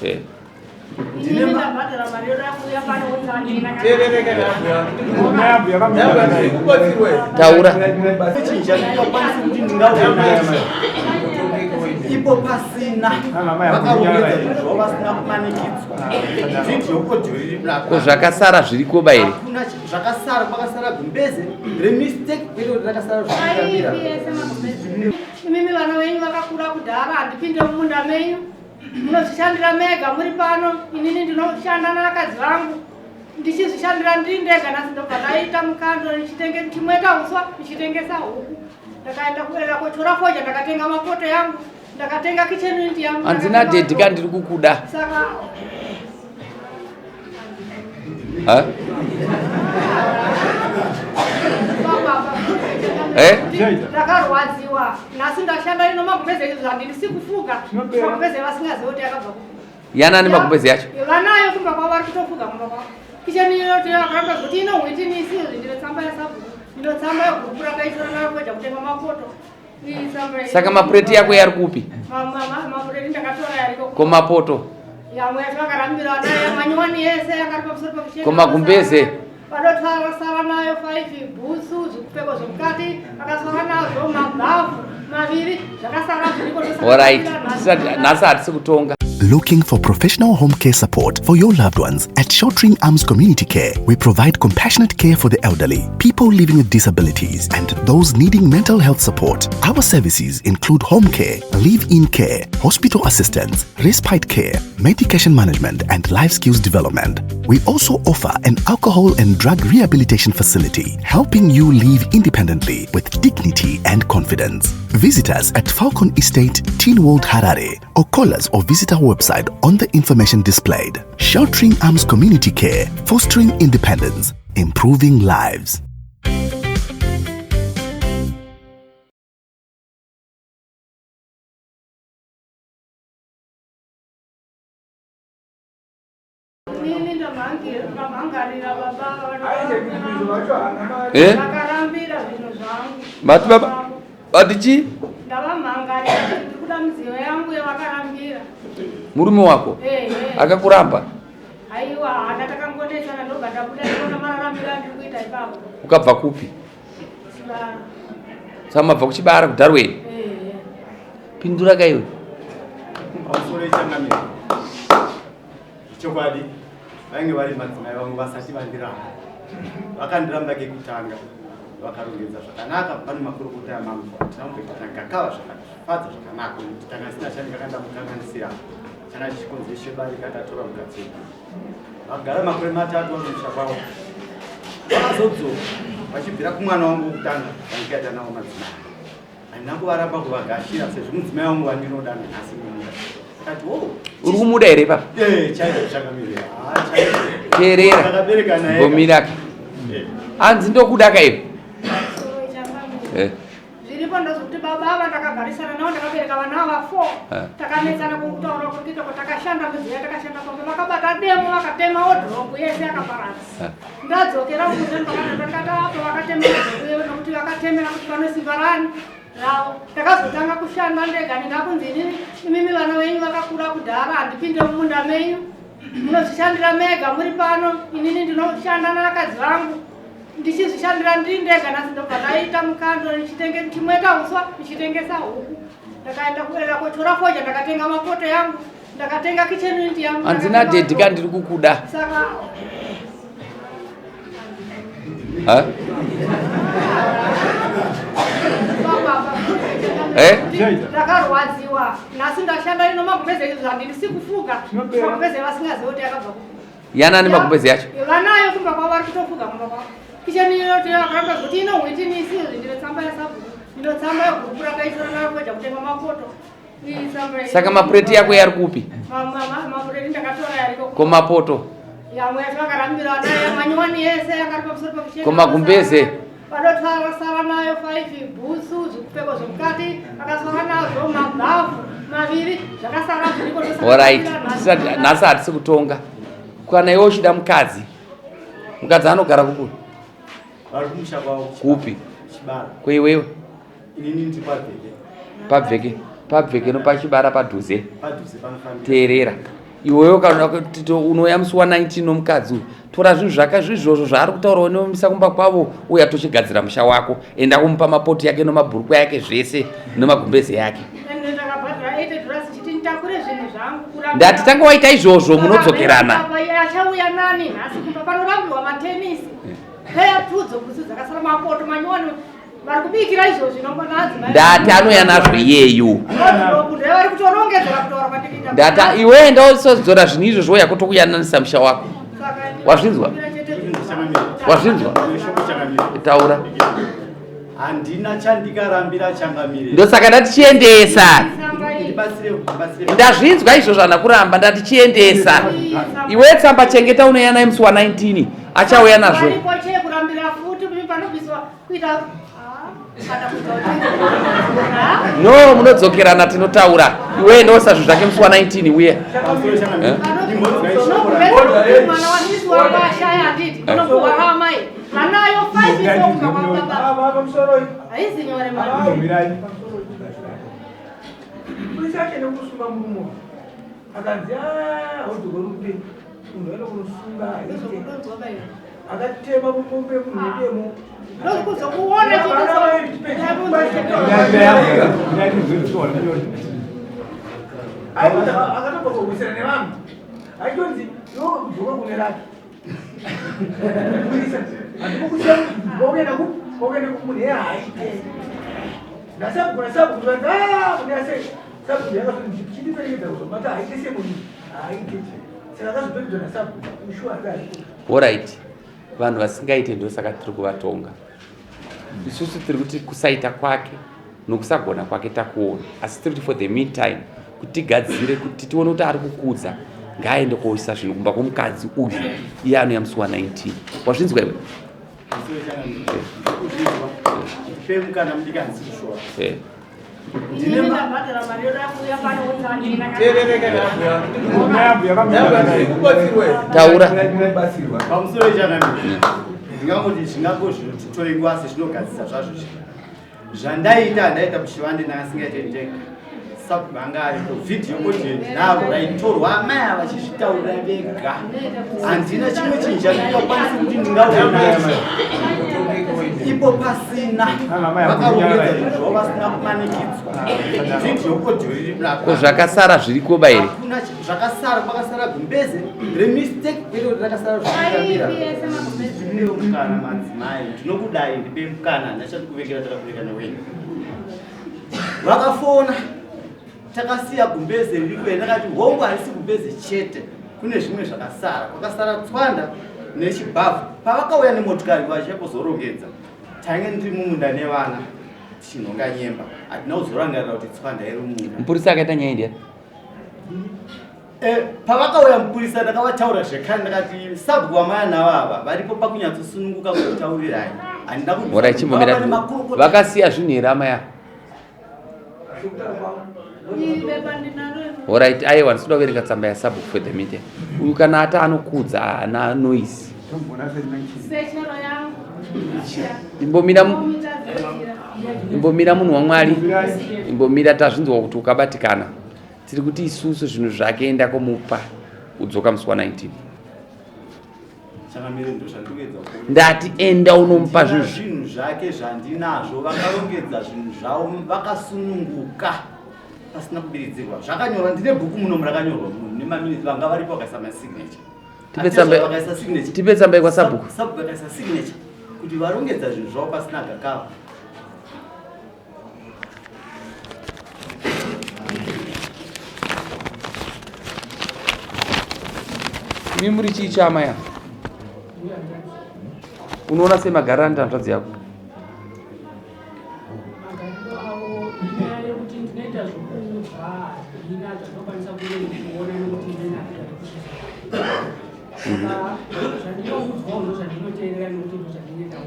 Eh. Taura. Ipo pasina vakarongedza zvinhu zvavo vasina kumanikidzwa. Video audio riri Ko zvakasara zviriko ba here? Hakuna zvakasara, kwakasara gumbeze remistake kwete kuti rakasara zvakatambira. Imimi vana venyu vakakura kudhara, handipinde mumunda menyu. Munozvishandira mega muri pano, inini ndinoshanda navakadzi vangu ndichizvishandira ndiri ndega. Nhasi ndobva ndaita mukando ndichimweta uswa ndichitengesa huku. Ndakaenda kuenda kotora foja, ndakatenga mapoto yangu, ndakatenga kitchen unit yangu. Handina ndakatenga daddy ka ndiri kukuda. Saka Ha? Eh? Ndakarwadziwa. Nhasi ndashanda ino magumbeze izvo handisi kufuga. Magumbeze vasingazivi kuti yakabva kupi. Yanani magumbeze yacho? Vanayo kumba kwavo vari kutofuga kumba kwavo. Kicheni inoti vakaramba kuti ino hwitinisi izvi ndine tsamba yasabhuku. Ndino tsamba yegurupu rakaitora nayo kuedza kutenga mapoto. Iyi tsamba iyi. Saka mapureti yako yari kupi? Mapureti ndakatora yariko. Ko mapoto? Yamwe yacho vakarambira nayo manyowani yese yakari pamusoro pekuchena. Ko magumbeze? Vadotwara nayo 5 bhutsu zvipfeko zvemukati vakasara nazvo mabhavhu maviri zvakasara zviriko. Alright. Nhasi hatisi kutonga. Looking for professional home care support for your loved ones? At Sheltering Arms Community Care, we provide compassionate care for the elderly, people living with disabilities, and those needing mental health support. Our services include home care, live-in care, hospital assistance, respite care, medication management, and life skills development. We also offer an alcohol and drug rehabilitation facility, helping you live independently with dignity and confidence. Visit us at Falcon Estate, Teen World, Harare, or call us or visit our website on the information displayed. Sheltering Arms Community Care, fostering independence, improving lives. Inini ndamhangarira baba Eh? vakarambira zvinhu zvangu. Mati baba bati chii? Ndavamhangarira kuti ndiri kuda midziyo yangu yavakarambira. Murume wako Ehe. akakuramba? Haiwa, hana takangonetsana ndobva ndabuda ndinoona mararamiro andiri kuita ipapo. Ukabva kupi? Chibara. Saka mabva kuchibara kuDarwin? Ehe. Pindura ka iwe. Pamusoro yechangamire. Chokwadi vainge vari madzimai vangu vasati vandiramba. Vakandiramba kekutanga vakarongedza zvakanaka pane makurukota amambo tinakumboita gakava zvakafadza zvakanaka kuti tanga sina chandikakanda mukanganisira changa chichikonzero chebarika tatora mukadzi wedu. Vagara makore 3 vanomusha kwavo vakazodzoka vachibvira kumwana wangu wekutanga vandikaita nawo madzimai. Handina kuvaramba kuvagashira sezvo mudzimai wangu wandinoda nanhasi ndinomuda. Akati oh, Uri kumuda here ipapa? eh, chaizvo chakamira. Ah, chaizvo. Teerera. Takabereka naye. Mbomira ka. Eh. Hanzi ndokuda ka iwe. Pamusoro yechangamire. Eh. Zviripo ndozvekuti baba ava ndakagarisana navo ndakabereka vana ava 4. Eh. Takanetsana kutaura kuri kuita kuti takashanda midziyo takashanda pamwe vakabata demo vakatema wardrobe yese yakaparadza. Eh. Ndadzokera kunze ndakati apo vakatema wardrobe yese nokuti vakatemera kuti pano simba rani ravo. Ndakazotanga kushanda ndega ndingakunzi inini imimi vana venyu vakakura kudhara handipinde mumunda menyu. Munozvishandira mega muri pano, inini ndinoshanda navakadzi vangu ndichizvishandira ndiri ndega. Nhasi ndobva ndaita mukando ndichimweta uswa ndichitengesa huku. Ndakaenda kuenda kotora foja ndakatenga mapoto yangu, ndakatenga kitchen unit yangu. Handina ndakatenga daddy ka ndiri kukuda. Saka Ha? Eh? Ndakarwadziwa. Nhasi ndashanda ino magumbeze izvo handisi kufuga. Magumbeze vasingazivi kuti yakabva kupi. Yanani magumbeze yacho? Vanayo kumba kwavo vari kutofuga kumba kwavo. Kicheni inoti vakaramba kuti ino hwitinisi izvi ndine tsamba yasabhuku. Ndino tsamba yegurupu rakaitora nayo kuedza kutenga mapoto. Iyi tsamba iyi. Saka mapureti yako yari kupi? Mapureti ndakatora yariko. Ko mapoto? Yamwe yacho vakarambira nayo manyowani yese yakari pamusoro pekuchena. Ko magumbeze? Vadotwara nayo 5 bhutsu zvipfeko zvemukati vakasara nazvo mabhavhu maviri zvakasara zviriko. Alright. Nhasi hatisi kutonga. Kana iwe uchida mukadzi, mukadzi anogara kupi? Vari kumusha kwavo. Kupi? Chibara. Kweiwewe? Inini ndiri kwaGede. Pabveke pabveke nopachibara padhuze. Teerera. Iwewe kana kuti unouya musi wa 19 nomukadzi uyu tora zvinhu zvaka zvizvozvo zvaari kutaura unomisa kumba kwavo uya tochigadzira musha wako enda kumupa mapoti yake nomabhurukwa yake zvese nemagumbeze yake. Ndati tanga waita izvozvo munodzokerana. Achauya nani nhasi kumba panorambiwa matenisi. Peya tudzo kusi dzakasara mapoto manyowani vari kubikira izvozvi ndati anouya nazvo iyeyu vari kutorongedzera kutaura kwandikuita ndati iwe enda usodzora zvinhu izvozvo uya kutokuyananisa musha wako wazvinzwa wazvinzwa taura handina chandikarambira changamire ndosaka ndati chiendesa ndazvinzwa izvozvo hana kuramba ndati chiendesa iwe tsamba chengeta unoya naye musi wa 19 achauya nazvo no munodzokerana tinotaura iwe endosa zvinhu zvake musi wa 19 uye eh? Akanzi haudzokorori upenyu munhu aenda kunosunga akatema mumombe munhu nedemo ndokuzokuona akatobva kurwisana nevanhu aitonzi iwe kudzoka kune rake Orit vanhu vasingaite ndosaka tiri kuvatonga isusu tiri kuti kusaita kwake nokusagona kwake takuona asi tiri kuti for the meantime kuti tigadzire kuti tione kuti ari kukudza ngaaende koisa zvinhu kumba kwomukadzi uyu iye anouya musi wa 19 wazvinzwa iwe eh. Taura pamusoro ndingangoti zvingangozvinotoingwa sezvinogadzisa zvazvo Zvandaita handaita kuchivande ndanga ndega sabhuku anga aripo vhidhiyo audio ndinaro raitorwa amai ava vachizvitaurira vega handina chimwe chinhu chandingakwanisa kuti ndingaona ipo pasina vakarongedza zvinhu zvavo vasina kumanikidzwa vhidhiyo audio riri ko zvakasara zviriko ba here hakuna zvakasara kwakasara gumbeze remistake kwete kuti rakasara zvakarambira mukana madzimai ndinokudai ndipe mukana handachati kuvengera takavengera newenyu vakafona takasiya gumbeze ririko ndakati hongu harisi gumbeze chete kune zvimwe zvakasara kwakasara tswanda nechibhavhu pavakauya nemotokari vachiya kuzorongedza tainge ndiri mumunda nevana tichinhonga nyemba hatina kuzorangarira kuti tswanda iri mumunda mupurisa akaita nyaya ndiya Eh, pavakauya mupurisa ndakavataura zvekare ndakati sabhuku vamaya navo ava varipo pakunyatsosununguka kutaurirai handina Ora chimbomira vakasiya zvinhu here amaya Alright, aiwa ndinoda kuverenga tsamba yasabhuku for the meeting. Uyu kana ati anokudza haana noise. Imbomira imbomira munhu waMwari. Imbomira tazvinzwa kuti ukabatikana. Tiri kuti isusu zvinhu zvake enda komupa udzoka musi wa 19. Ndati enda unomupa zvinhu zvinhu zvake zvandinazvo vakarongedza zvinhu zvavo vakasununguka pasina kubiridzirwa zvakanyorwa ndine bhuku muno rakanyorwa munhu nemaminiti vanga varipo vakaisa masignature tipe tsamba yekwasabhuku sabhuku akaisa signature kuti varongedza zvinhu zvavo pasina gakava Imi muri chii chama ya? Unoona semagariro anoita hanzvadzi yako?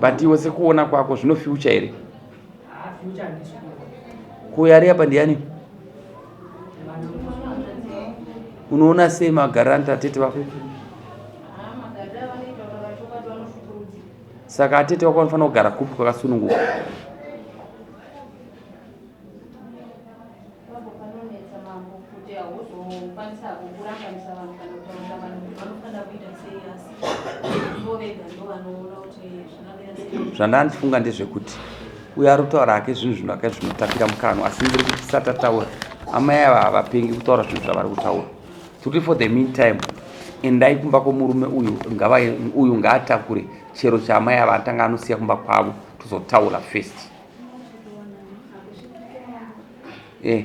But iwe sekuona kwako zvino future here? Ko yari apa ndiyani? Unoona sei magariro anoita atete vako? Saka atete vako vanofanira kugara kupi kwakasununguka? Ipapo panonetsa mambo kuti hauzokwanisa hako kuranganisa vanhu kana kutaurira vanhu kuti vanofanira kuita sei asi ivo vega ndo vanoona kuti zvakamira sei. Zvandanga ndichifunga ndezvekuti uyo ari kutaura hake zvinhu zvinaka zvinotapira mukanwa asi ndiri kuti tisati tataura amai ava havapengi kutaura zvinhu zvavari kutaura. Tiri for the meantime endai kumba kwomurume uyu ngava uyu ngaatakure chero chaamai ava atanga anosiya kumba kwavo tozotaura first. Eh.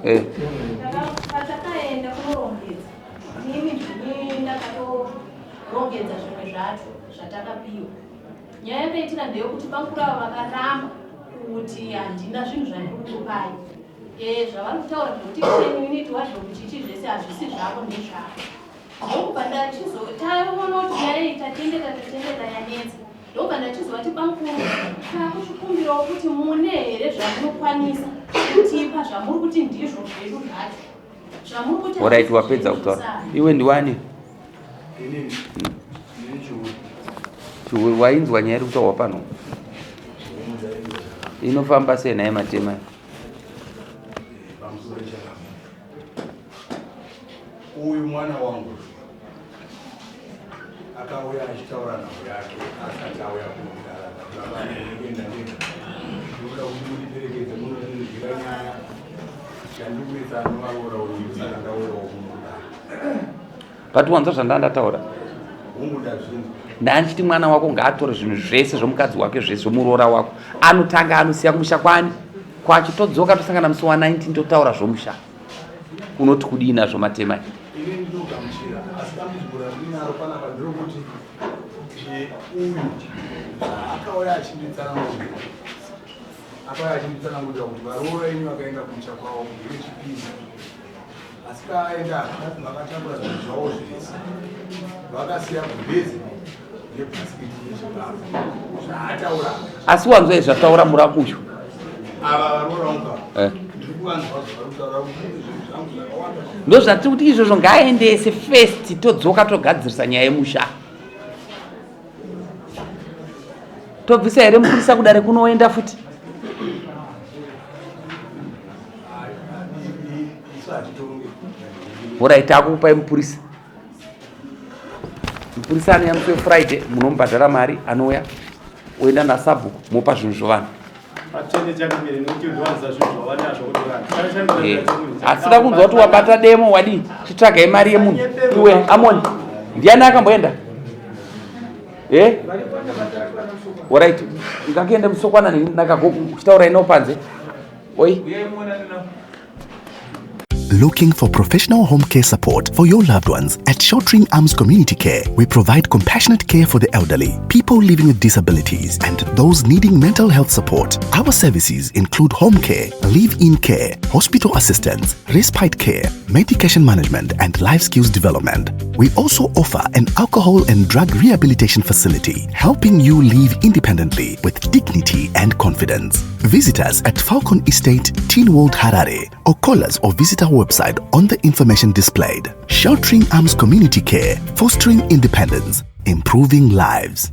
Eh. Patakaenda kunorongedza inini ndini ndakatorongedza zvimwe zvacho zvatakapiwa. Nyaya yakaitika ndeyekuti bamukuru ava vakaramba kuti handina zvinhu zvandiri kukupai. Eh, zvavari kutaura zvekuti kitchen unit wardrobe chichi zvese hazvisi zvavo ndezvavo. Ndokubva ndachizo taona kuti nyaya iyi tatendera tatendera yanetsa. Ndobva ndachizovati bamkuru takuchikumbirawo kuti mune here zvamunokwanisa kutipa zvamuri kuti ndizvo zvedu zvacho zvamuri kuti Alright, wapedza kutaura. Iwe ndiwani? Chihuri wainzwa nyaya iri kutaurwa pano? Inofamba sei nhai matema? Uyu mwana wangu akauya achitaura nhau yake asati auya kunogara baba ndinoenda ndega ndinoda kuti mundiperekedze munondinzwira nyaya yandikunetsa anovaroora uyu saka ndauyawo kunogara but wanzwa zvandanga ndataura hungu ndazvinzwa ndandichiti mwana wako ngaatore zvinhu zvese zvomukadzi wake zvese zvomuroora wako anotanga anosiya kumusha kwani kwacho todzoka tosangana musi wa 19 totaura zvomusha unoti kudii nazvo matemai Ini ndinogamuchira asi dambudziko randinaro panapa nderokuti eh, uyu zvaakauya achinditsanangurira akauya achinditsanangurira kuti varoora enyu vakaenda kumusha kwavo ndewechipiri asi kaaenda vakatakura zvinhu zvavo zvese vakasiya gumbezi nebhasikiti nechibaro zvaataura asi wanzwa izvi zvataura muramu uyu ava varoora unga eh. ndiri kuvanzwa zvavari kutaura zvinhu zvangu zvakawanda ndozvatiri kuti izvozvo ngaaendese first todzoka togadzirisa nyaya yemusha tobvisa here mupurisa kudare kunoenda futi horai takukupai mupurisa mupurisa anouya musi wefriday munomubhadhara mari anouya oenda nasabhuku mopa zvinhu zvovanhu eh, asida kunzwa kuti wabata demo wadii chitsvagai mari yemunhu iwe amoni ndiani akamboenda e orit ngakuende musokwana nakagogo uchitaura ino panze oi Looking for professional home care support for your loved ones? At Sheltering Arms Community Care, we provide compassionate care for the elderly, people living with disabilities, and those needing mental health support. Our services include home care, live in care, hospital assistance, respite care, medication management, and life skills development. We also offer an alcohol and drug rehabilitation facility, helping you live independently with dignity and confidence. Visit us at Falcon Estate, Teen World, Harare, or call us or visit our website on the information displayed. Sheltering Arms Community Care, fostering independence, improving lives.